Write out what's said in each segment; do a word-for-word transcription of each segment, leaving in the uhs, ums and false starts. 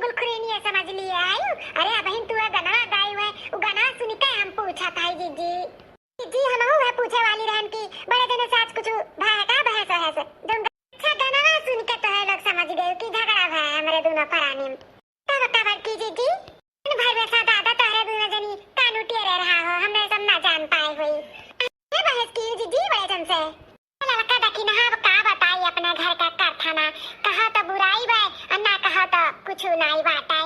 सुखरेनिया समझ लिए आयु। अरे अबहिन तू गनवा गायु है, उ गनवा सुनिके हम पूछत है जीजी। जीजी हमहू है पूछे वाली रहन कि बड़े जने से आज कुछ भय है का, बहस वहस? जौन अच्छा गनवा सुनिके तो है लोग समझ गए कि झगड़ा भय है हमरे दोनों परानी में। तब का बड़की जीजी, दिन भर में सा दादा तोहरे दोनों जनी कान उटिये रह रहा हो, हमरे सब ना जान पाए हुई। ये बहस की जीजी बड़े जन से। लड़का दखिनहा अब का बताई अपने घर का कारखाना, कहा तो बुराई बा और ना कहा तो कुछ नाई बाटे।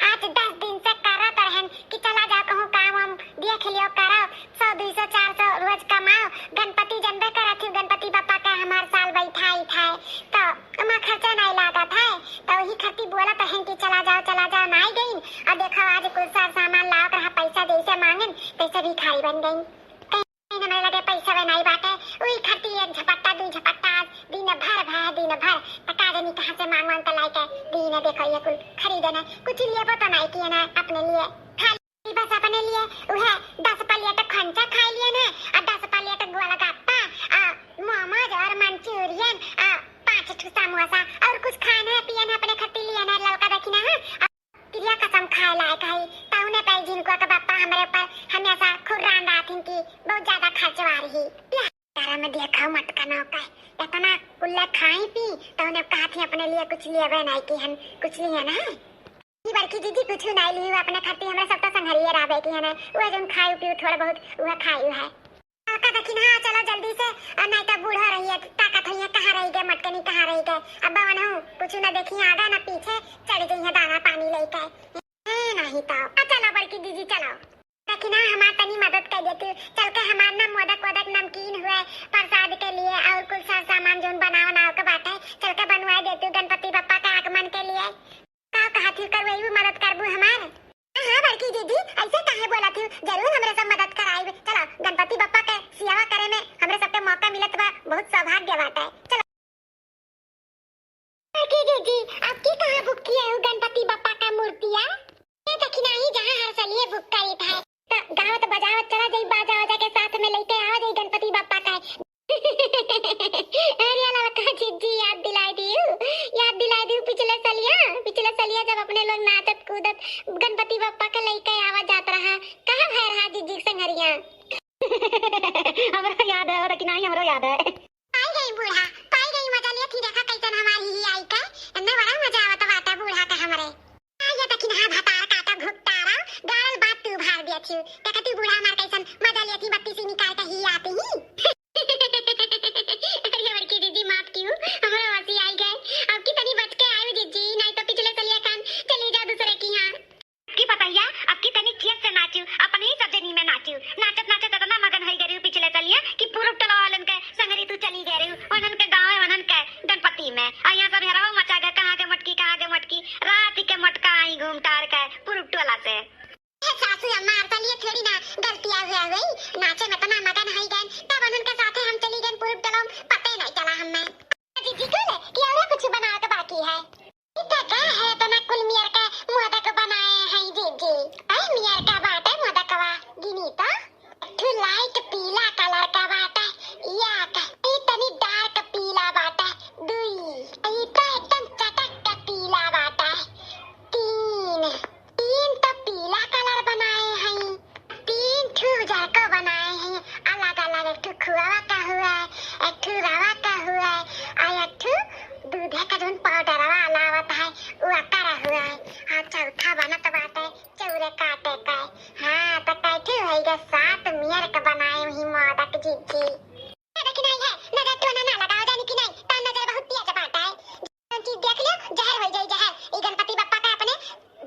आज दस दिन से करत रहन कि चला जाओ कहूँ काम वाम देख लियो करो, सौ, दुई सौ, चार सौ रोज कमाओ। गणपति जनबे करत ही, गणपति बप्पा के हमार साल बैठा ही था, तो ओमा खर्चा नाई लागत है, तो वही खातिर बोलत रहन कि चला जाओ, चला जाओ, नाई गईन। और देखो आज कुल सार सामान लावत रहा, पैसा जैसे मांगन तैसे भिखारी बन गईन। कहीं हमरे लगे पैसा भी नाई बाटे, वही खातिर एक झपट्टा, दुई झपट्टा, आज दिन भर भय, दिन भर, त का जानी कहाँ से मांग मांग के लाई के दिन देखो ये कुल खरीदन है। कुछ लेबो तो नाई किए ना अपने लिए, खाली बस अपने लिए उहे दस प्लेट खंचा खाई लिए ना, और दस प्लेट गोलगप्पा, आ मोमोज और मंचूरियन, आ पाँच ठो समोसा, और कुछ खाना है पियन है अपने खातिर लिए ना, ललका दखिनहा। क्रिया कसम खाए लायक है, तौने पे जिनको के बप्पा हमरे ऊपर हमेशा खुर्रान रहत हिन कि बहुत ज्यादा खर्चवा रही। यह तारा में देखा मटका नौका है, इतना कुल्ला खाई पी, तौने कहा थी अपने लिए कुछ लेबे नहीं कि हम कुछ लिए ना। ई बड़की जीजी कुछ नहीं ली, अपने खातिर हमरे सब तो संघरिए रहबे की है ना, वह जौन खाई पी थोड़ा बहुत वह खाई है। का दखिनहा, चलो जल्दी से, और नहीं तो बूढ़ा रही है, ताकत है, कहाँ रही गए मटकनी, कहाँ रही गए। अब बवन हूँ, कुछ न देखी आगे न पीछे, चढ़ गई है दाना पानी लेके। ए, नहीं तो, आ चलो बड़की जीजी चलो। दखिनहा हमार तनी मदद कर देती, चल के हमार ना मोदक वोदक नमकीन हुए, प्रसाद के लिए और कुल सार सामान जौन बनाओ नाव के बाटे, चल के बनवा देती गणपति बप्पा के आगमन के लिए। का कहत ही, करवाई मदद करबू हमार? हाँ, हाँ, बड़की दीदी, ऐसे काहे बोलत ही? जरूर हमरे सब मदद कराइब। चलो, गणपति बप्पा के सेवा करे में हमरे सबके मौका मिलत बा, बहुत सौभाग्य बाटे। चलो। बड़की दीदी, अब की कहाँ बुक किए हो गणपति बप्पा का मूर्तिया? ये दखिनही जहाँ हर सलिए बुक करीत है। तो गावत बजावत चला जाई, बाजा वाजा के साथ में लेके आवा जाई गणपति बप्पा का। अरे ललका जीजी, याद दिलाए दियो, याद दिलाए दियो पिछले सलिया, पिछले सलिया जब अपने लोग नाचत कूदत गणपति बप्पा के लइके आवा जात रहा, कहाँ भय रहा जीजी के संघरिया? हमरो याद है, और कि नहीं, हमरो याद है। पाई गई बूढ़ा, पाई गई, मजा लिया थी, देखा कैसन हमारी ही आई का, इन्ने बड़ा मजा आवत बाटा बूढ़ा का हमरे। आ, ये दखिनहा भतार काटा घुपटारा, गाड़ल बात तू भार दिया थी। देखा तू बूढ़ा हमार कैसन मजा लिया थी, बत्ती से निकाल के ही आती ही। अरे बड़की जीजी, माफ कियो, हमरा हंसी आई गए। अब की तनी बच के आयो जीजी, नहीं तो पिछले सलिया खान चली जा दूसरे की यहाँ। की पतैया, अब की तनी चेत से नाचियो, अपने ही सब जनी में नाचियो। नाचत नाचत इतना मगन होई गए रहियो पिछले सलिया कि पूरब टोला वालन के संगरी तू चली गए रहियो, उन्हन के गाँव, उन्हन के गणपति में। और यहाँ सब हेराव मचा गए, कहाँ के मटकी, कहाँ के मटकी। रात के मटका आई घूम टार के पूरब टोला से। ए सासू अम्मा, अब तलिए थोड़ी ना गलतिया हुआ हुई, नाचे में इतना मगन होई गए, तब उन्हन के साथे हम चली गए पूरब टोला, पते नहीं चला हमें। जीजी कुल कि और कुछ बनावे के बाकी है? ई त का है, इतना कुल मियर का मोदक बनाए हैं जीजी। ऐ मियर का बाटे मोदकवा, गिनी तो। एक ठो लाइट पीला कलर का बाटे, या का, ई तनी डार्क पीला बाटे, दुई। ई तो एकदम चटक के पीला बाटे, तीन। तीन तो पीला कलर बनाए हैं, तीन ठू उजरको बनाए हैं, अलग अलग, एक ठू खुआवा का हुआ है, एक ठू रवा का हुआ है, और एक ठू दूधे का जौन पाउडरवा वाला आवत है, वो का हुआ है, और चौथा बनत बाटे चौरे काटे का। हाँ, तो कैठी होई गए सात मियर के बनाए हुई मोदक जीजी। देखी नहीं है, नजर टोना ना लगाओ, जानी कि नहीं, तार नजर बहुत तेज बाटा है। जौन चीज देख लियो, जहर हो जाई, जहर। ई गणपति बप्पा का अपने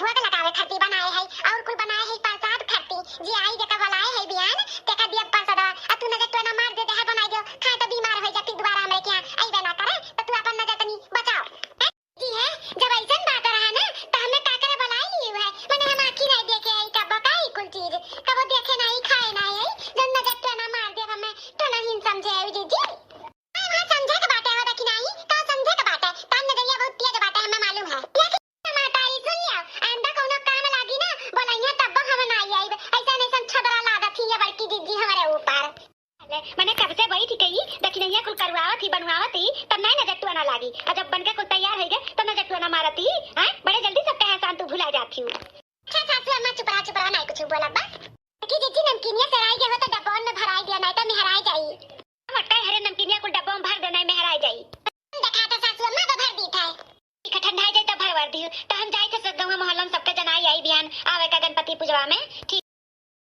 भोग लगावे खातिर बनाए है, और कुल बनाए है प्रसाद खातिर। जे आई जेका बुलाए है बियान, तेका दिया प्रसाद। आ तू नजर टोना मार दे, जहर बनाई दो, खाए तो बीमार हो जाती, दोबारा हमरे के यहाँ अइबे ना करे, तो तू अपन नजर तनी बचाओ। जी है, जब ऐसन बात रहा ना, तो हमें का करे बुलाई लियो है? मने हम आँखी नहीं देखे है, कब का ई कुल चीज, कबो देखे नहीं, खाए नहीं है, जौन नजर टोना मार दे, हमें टोना ही समझे है जीजी। हाँ, समझे के बाटे हो, देखी नाही, का समझे के बाटे? तार नजरिया बहुत तेज बाटे, हमें मालूम है। या कि मातारी, सुन लियो, आइंदा कौनो काम लागी ना, बोलैया तब्बो हम ना आइब। ऐसा नहीं सन छदरा लागत ही ये बड़की जीजी हमारे ऊपर। ले, मने कब से बैठ गई, देखी नहीं कुल करवावत ही, बनवावत ही, तब नहीं नजर टोना लागी। और जब बन के कुल तैयार हो गए, तब नजर टोना मारत ही, हैं? बड़े जल्दी सब कहे शांत अच्छा सासू अम्मा, चुप रहा, चुप रहा, नाहीं कुछ बोला बा। कि जिज्जी, नमकीनिया सराई गए हो तो डब्बा में भराई दिया, नाहीं तो मेहराई जाई। मटका हरे नमकीनिया कुल डब्बा में भर देना, मेहराई जाई। देखा तो सासू अम्मा तो भर दी था। इका ठंडाई जाई तो भरवर दी। तो हम जाई थे सब गौवा मोहल्ला में सबके जनाई आई बिहान आवे का गणपति पूजवा में।